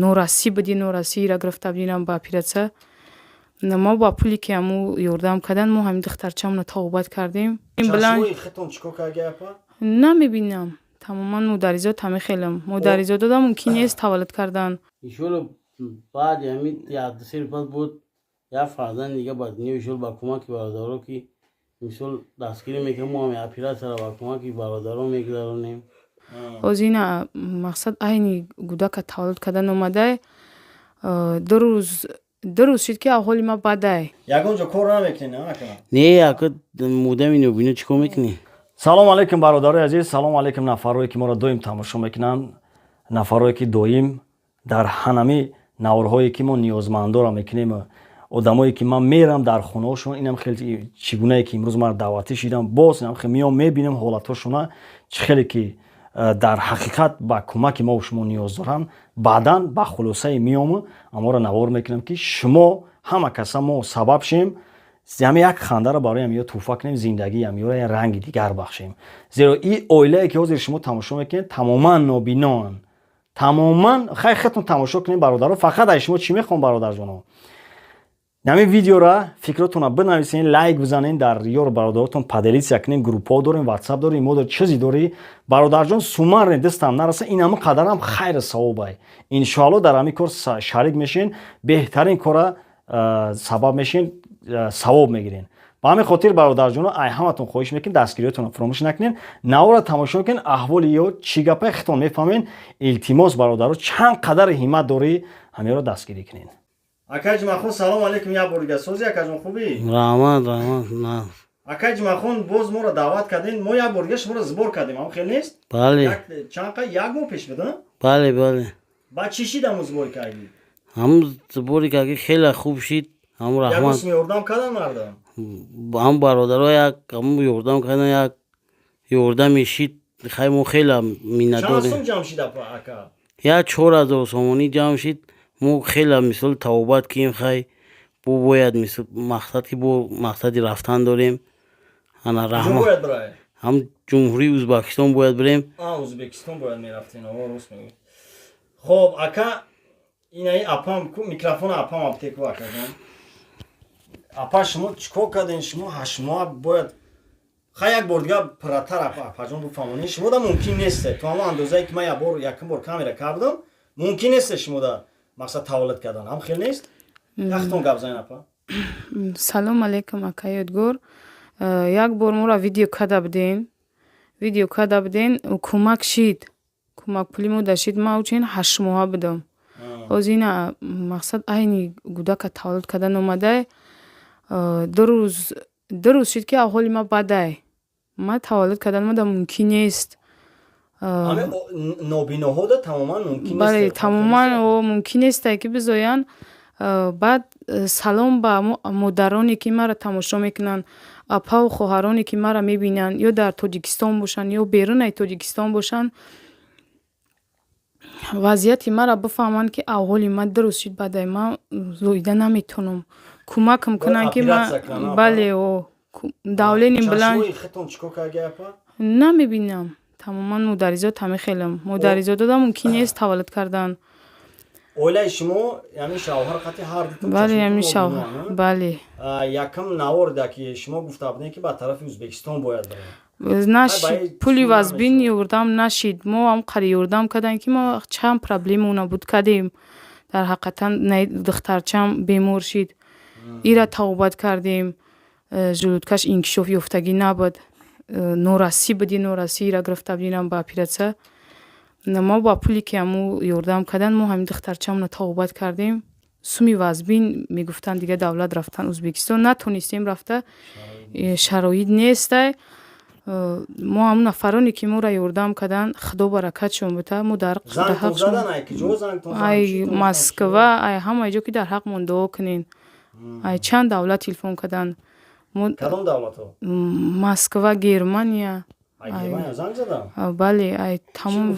Норасӣ буди, норасиро гирифта будинам ба оператсия. Мо ба пуле ки ҳаму ёрдам кардан, мо ҳамин духтарчамонро табобат кардем. Чашмои худтон чӣ кор карда, апа? Намебинам тамоман, модаризод ҳамин хелам. Модаризодода мумкин нест таваллуд кардан. Иншолло, баъди ҳамин 1-3 рӯз пас буд як фарзанди дига ба дунё. Иншолло, ба кӯмаки бародаро, ки мисол дастгирӣ мекунем, мо ҳами оператсияро ба кӯмаки бародаро мегузаронем. Ҳозир ина мақсад, айни кӯдака таваллуд кардан омадай, 2 рӯз, 2 рӯз шуд, ки аҳволи ман бадай. Ягон ҷо кор намекунед, ака? Не, ака, мудами нобино чӣ кор мекунӣ? Салом алейкум, бародарои азиз, салом алейкум, нафарое ки моро доим тамошо мекунанд, нафарое ки доим дар ҳанами наворҳое ки мо ниёзмандора мекунем, одамое ки ман мерам дар хонаҳошон. Инам хеле чӣ гунае ки имрӯз ман даъватӣ шидам, боз инам хеле меом, мебинем ҳолатҳошона, чӣ хеле ки дар ҳақиқат ба кӯмаки мо шумо ниёз доранд. Баъдан ба хулосае меому аморо навор мекунам, ки шумо ҳама каса мо сабаб шем, ҳами як хандаро барои ҳамиё тӯҳфа кунем, зиндагии ҳамиёро як ранги дигар бахшем. Зеро и оилае ки ҳозир шумо тамошо мекунед, тамоман нобиноанд, тамоман. Хай, худтон тамошо кунед, бародаро. Фақат аз шумо чӣ мехоҳам, бародарҷоно? Ҳамин видеора фикротонро бинависен, лайк бизанен, дар ёру бародаротон поделиться кунен. Группҳо дорем, Ватсап дорем, мо дорем, чизе дорӣ, бародарҷон, сумарне дастам нараса, ин ҳама қадарам хайру савобай. Иншоалло, дар ҳамин кор шарик мешен, беҳтарин кора сабаб мешен, савоб мегирен. Ба ҳамин хотир, бародарҷоно, ай ҳаматон хоҳиш мекунем, дастгириётонро фаромӯш накунен, навора тамошо кунен, аҳволи ё чӣ гапае худтон мефаҳмен. Илтимос, бародаро, чанд қадари ҳиммат дорӣ, ҳамеро дастгирӣ кунен. Акай Ҷумъахон, салом алейкум як бор дига. Сози, акаҷон, хубӣ? Раҳмат, раҳмат, на. Акай Ҷумъахон, боз моро даъват кардем, мо як бор дига шуморо сбор кардем, ам хел нест? Бале. Чанд қа, як моҳ пеш буд, а? Бале. Баъд чӣ шид ҳамун сбори кардӣ? Ҳамун сбори карди хеле хуб шид, ҳамун раҳмат. Ягон ёрдам кардан мардам? Ҳамун бародаро як ҳамун ёрдам кардан, як ёрдаме шид. Хай, мо хеле миннатдорем. Чанд сум ҷамъ шид, ака? Як 4000 сомонӣ ҷамъ шид. Мо хеле мисол табобат кунем. Хай, бо бояд мисол мақсад ки бо мақсади рафтан дорем. Ана, раҳмат. Ҳам Ҷумҳурии Ӯзбекистон бояд бирем. Ӯзбекистон бояд мерафтем, рост мегӯ. Хоб, ака, инаи апам, микрофона апам аптеку. Акаҷон, апа, шумо чӣ кор кардем? Шумо 8 моҳ бояд. Хай, як бор дига пурратар, апаҷон, бифаҳмонӣ. Шумода мумкин несте то ҳамон андозае ки ман як бор, якум бор камера кардам, мумкин несте шумода мақсад таваллуд кардан, ҳам хел нест? Яхтон гап занед, апа. Салом алейкум, ака Ёдгор. Як бор моро видео карда буден, видео карда буден, кӯмак шид, кӯмакпулӣ мо дашид. Ман учен 8 моҳа будам. Ҳозир ина мақсад, айни кӯдака таваллуд кардан омадай, 2 рӯз, 2 рӯз шуд, ки аҳволи ман бадай. Ман таваллуд кардан мада мумкин нест. Нобиноҳода тамоман мумкин? Бале, тамоман мумкин несте, ки бизоянд. Баъд салом ба модароне, ки маро тамошо мекунанд, апаву хоҳароне, ки маро мебинанд, ё дар Тоҷикистон бошанд, ё берунаи Тоҷикистон бошанд, вазъияти маро бифаҳманд, ки аҳволи ман 2 рӯз шуд бадай, ман зоида наметавонам. Кӯмакам кунанд, ки ман, бале, давлениям баланд. Намебинам тамоман, модаризод ҳамин хелам. Модаризодода мумкин нест таваллуд кардан. Оилаи шумо, яъне шавҳар қати ҳар дутон? Бале, ҳамин шавҳар, бале. Якум наворда ки шумо гуфта будем, ки ба тарафи Ӯзбекистон бояд барем. Нашид, пули вазбин ёрдам нашид. Мо ҳам қари ёрдам кардем, ки мо чанд проблемаона буд кардем. Дар ҳақиқатан духтарчам бемор шид, ира табобат кардем, желудкаш инкишоф ёфтагӣ набуд, норасӣ буди, норасӣ ира гирифта будинам ба оператсия. Мо ба пуле ки ҳаму ёрдам кардан, мо ҳамин духтарчамонро табобат кардем. Суми вазбин мегуфтанд, дига давлат рафтан Ӯзбекистон натонистем рафта, шароит нестай. Мо ҳамун нафароне, ки моро ёрдам карданд, Худо баракатшон бита, мо дар ай Москва, ай ҳамаи ҷо, ки дар ҳаққмон дуо кунен. Ай чанд давлат телефон карданд. Москва, Германия, бале, ай тамом.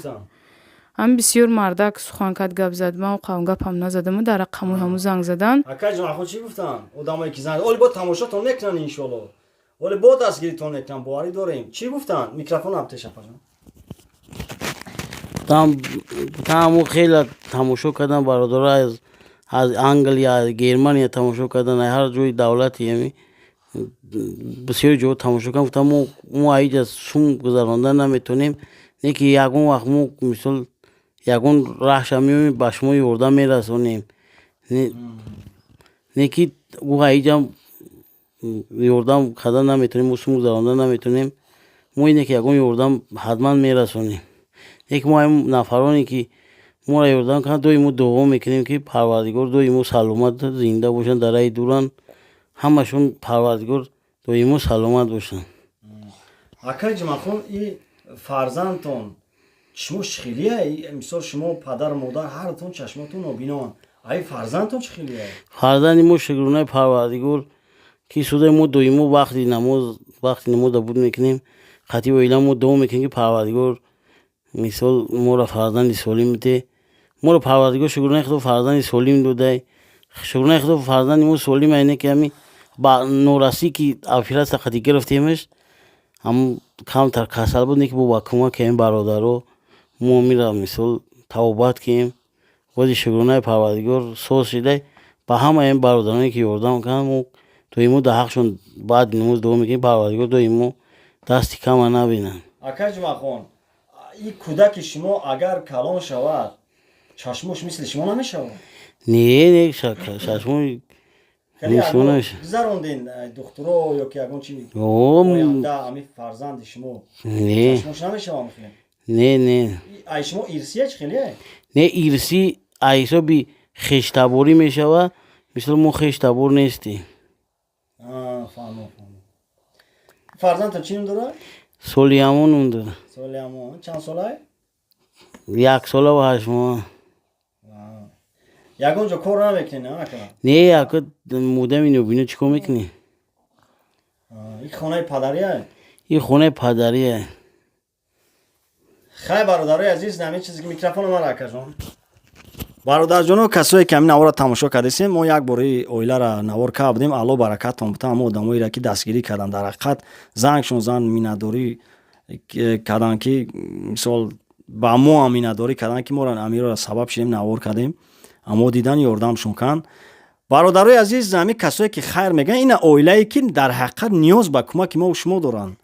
Ҳамин бисёр мардак сухан кард, гап зад, ман гапам назадаму дар рақамои ҳамун занг задан. Акаҷон, ахо, чӣ гуфтанд одамое ки занг оли бо тамошотон мекунанд? Иншоалло, оле бо дастгиритон мекунанд, боварӣ дорем. Чӣ гуфтанд? Микрофон абтеш, апаҷон. Таму хеле тамошо кардан бародаро аз Англия, аз Германия тамошо кардан, ҳар ҷои давлати ами бисёр ҷо тамошо кардан. Гуфтам, мо аиҷа сум гузаронда наметонем, не ки ягон вақт мо, мисол, ягон раҳша меоем, ба шумо ёрдам мерасонем. Не ки гуфт, аиҷа ёрдам карда наметонем, мо сум гузаронда наметонем, мо ине ки ягон ёрдам ҳатман мерасонем. Не ки мо ҳамин нафароне ки моро ёрдам карданд, доимо дуо мекунем, ки Парвардигор доимо саломат, зинда бошанд, дар раҳи дуранд ҳамашон, Парвардигор доимо саломат бошанд. Акай Ҷумахон, и фарзандтон шумо чӣ хелия? Мисол, шумо падару модар ҳардутон чашмотон нобиноанд, ай фарзандтон чӣ хелия? Фарзанди мо, шукронаи Парвардигор, ки судаи мо доимо вақти намоза буд мекунем, қатъи оила мо дуо мекунем, ки Парвардигор, мисол, моро фарзанди солим биде. Моро Парвардигор, шукронаи Худо, фарзанди солим додай. Шукронаи Худо, фарзанди мо солим айне ки ҳами ба норасӣ ки оператсия қати гирифтемаш, ҳам камтар касал буд, не ки бо ба кӯмаки ҳамин бародаро мо мира, мисол, тавобат кунем. Бози шукронаи Парвардигор, соз шидай. Ба ҳамаи ин бародароне ки ёрдам карданд, мо доимо дар ҳақшон баъди намоз дуо мекунем, Парвардигор доимо дасти кама набинанд. Акай Ҷумахон, и кӯдаки шумо агар калон шавад, чашмош мисли шумо намешавад? Не, чашмои Гузаронден духтуро ё ки ягон чи оянда ами фарзанди шумо чашмош намешавад? Не. Ай шумо ирсия чӣ хеле? Не, ирсӣ аз ҳисоби хештаборӣ мешавад. Мисол, мо хештабор нестем. Фаҳмо. Фарзандтон чӣ ном дорад? Солиамон ном дорад. Солиамон чанд солай? 1 сола ва 8 моҳ. Ягон ҷо кор намекунед, ака? Не, ака, муддами нобино чӣ кор мекунӣ? Ин хонаи падария? Ин хонаи падария. Хай, бародарои азиз, ҳамин чизе ки микрофоно мара, акаҷон. Бародарҷоно, касое ки ҳамин наворро тамошо кардесем, мо як бори оилара навор карда будем. Алло баракатон бута ҳама одамоеро, ки дастгирӣ карданд, дар ҳақиқат зангшон зан миннатдорӣ карданд, ки мисол ба мо ҳам миннатдорӣ карданд, ки моро амиро сабаб шудем, навор кардем, аммо дидан ёрдамшон канд. Бародарои азиз, ҳамин касое ки хайр мегӯянд, ина оилае ки дар ҳақиқат ниёз ба кӯмаки мо шумо доранд,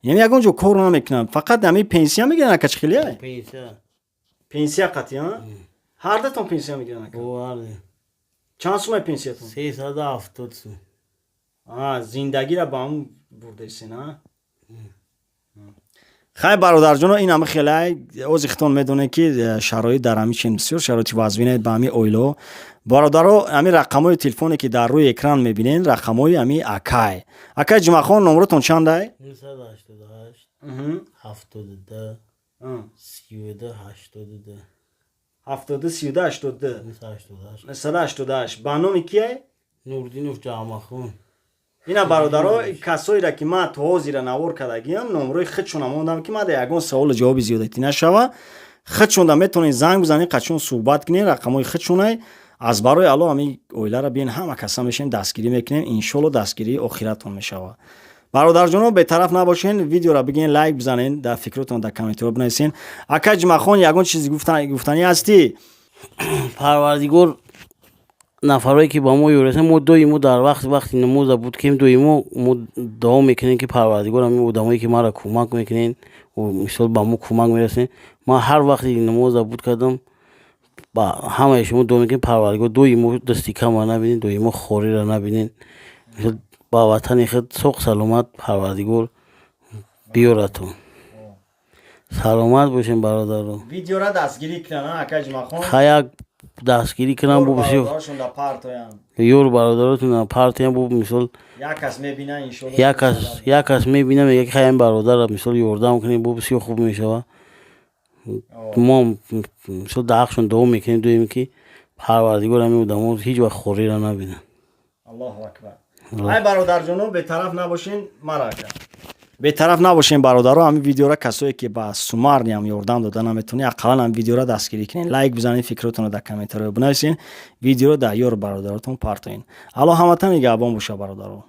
яъне ягон ҷо кор намекунанд, фақат ҳамин пенсия мегиранд. Ака, чӣ хелия пенсия қатъи? Ҳардатон пенсия мегиранд, ака? Чанд сумаи пенсиятон? 370 сум. Зиндагиро ба ҳам бурдесен. Хай, бародарҷоно, ин ҳама хелай ози хитон медонед, ки шароит дар ҳамин чин бисёр шароити вазвине. Ба ҳамин оилаҳо, бародаро, ҳамин рақамҳои телефоне, ки дар рӯи экран мебинед, рақамҳои ҳамин акай. Акай Ҷумъахон, номротон чандай? 988 72 32 82. 72 32 82 988. Ба номи кияй? Нурдинов Ҷамъахон. Ина, бародаро, касоеро, ки ман то ҳозира навор кардагиам, номрои худшона мондам, ки ман дар ягон саволу ҷавоби зиёдатӣ нашава, худшонда метавонед занг бизанед, қачон суҳбат кунед. Рақамҳои худшонай. Аз барои Алло ҳамин оиларо биен, ҳама каса мешавем, дастгирӣ мекунем. Иншолло, дастгирии охиратон мешавад. Бародарҷоно, бетараф набошен, видеоро бигирен, лайк бизанен, дар фикротон дар комментариҳо бинависен. Ака Ҷумъахон, ягон чизи гуфтанӣ ҳастӣ? Парвардигор нафарое ки ба мо ёрасанд, мо доимо дар вақти намоза буд кем, доимо мо дуо мекунем, ки Парвардигор ҳамин одамое ки маро кӯмак мекунед, мисол, ба мо кӯмак мерасонед. Ман ҳар вақти намоза буд кардам, ба ҳамаи шумо дуо мекунем, Парвардигор доимо дасти кама набинед, доимо хориро набинед, ба ватани худ соқ саломат Парвардигор биёратон. Саломат бошем, бародаро. Видеора дастгирӣ кунанд, ака Ҷумъахон. Хаяк дастгирӣ кунам, бо бисёр ёру бародаротон партоям, бо мисол як кас мебина, иншолло. Як кас мебина, мега, ки хаям бародара, мисол, ёрдам кунем, бо бисёр хуб мешава. Мо, мисол, дар ҳақшон дуо мекунем доим, ки Парвардигор ҳамин одамо ҳеҷ вақт хориро набинанд. Аллоҳу акбар. Ай, бародарҷоно, бетараф набошен, мара ака, бетараф набошем, бародаро. Ҳамин видеора, касое ки ба сумарниам ёрдам дода наметавонед, ақаллан ҳамин видеора дастгирӣ кунед, лайк бизанед, фикротонро дар комментариҳо бинависед, видеоро дар ёру бародаротон партоед. Алло ҳаматан нигаҳбон боша, бародаро.